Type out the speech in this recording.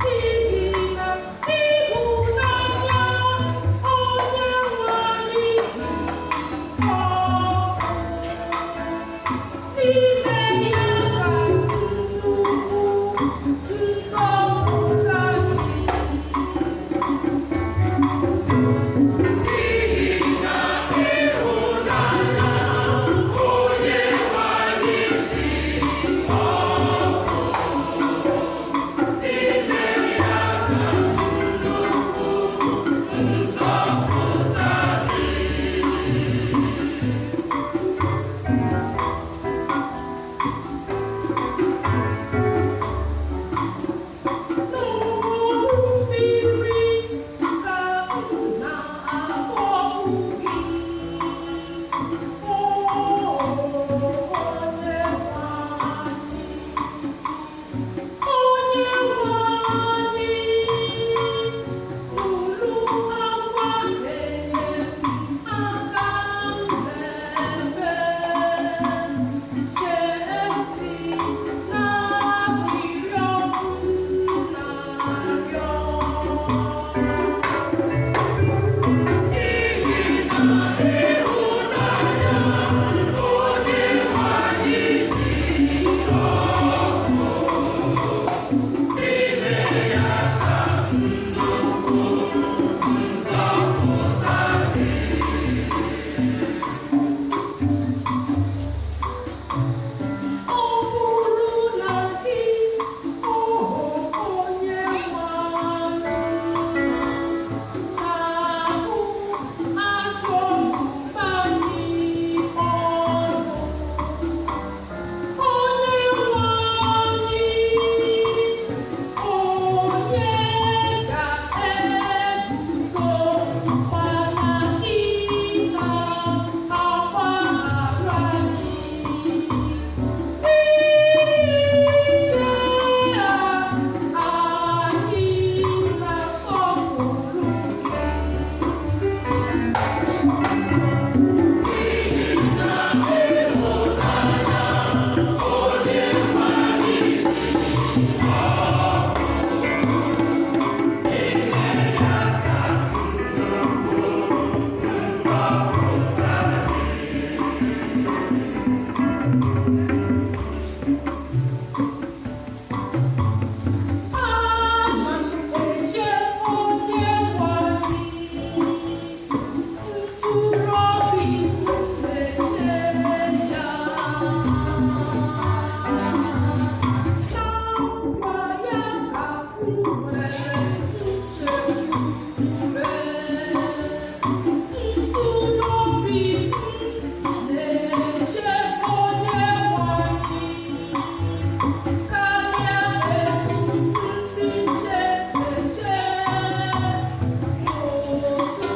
N'ihi na ịhụnanya Onyenwe anyị dị ọkụ, n'ime ya ka nnukwu nzọpụta dị. N'olu mmiri ka m na-akpọku gị, O Onyenwe anyị. Onyenwe anyị, nụrụ akwa enyemaka m na-ebe. Chee ntị n'arịrịọ m na-arịọ. Ọ bụrụ na gị, o Onyenwe anyị, na-ahụ ajọ omume anyị ọnụ, Onyenwe anyị, onye ga-eguzo mana ị na-agbaghara anyị? N'ike a anyị na-asọpụrụ gị. Ana m eche Onyenwe anyị, mkpụrụ obi m na-eche ya. Na nkwa ya ka m nwere nchekwube. Mkpụrụ obi m na-eche Onyenwe anyị karịa etu ndị nche si eche n'ụtụtụ.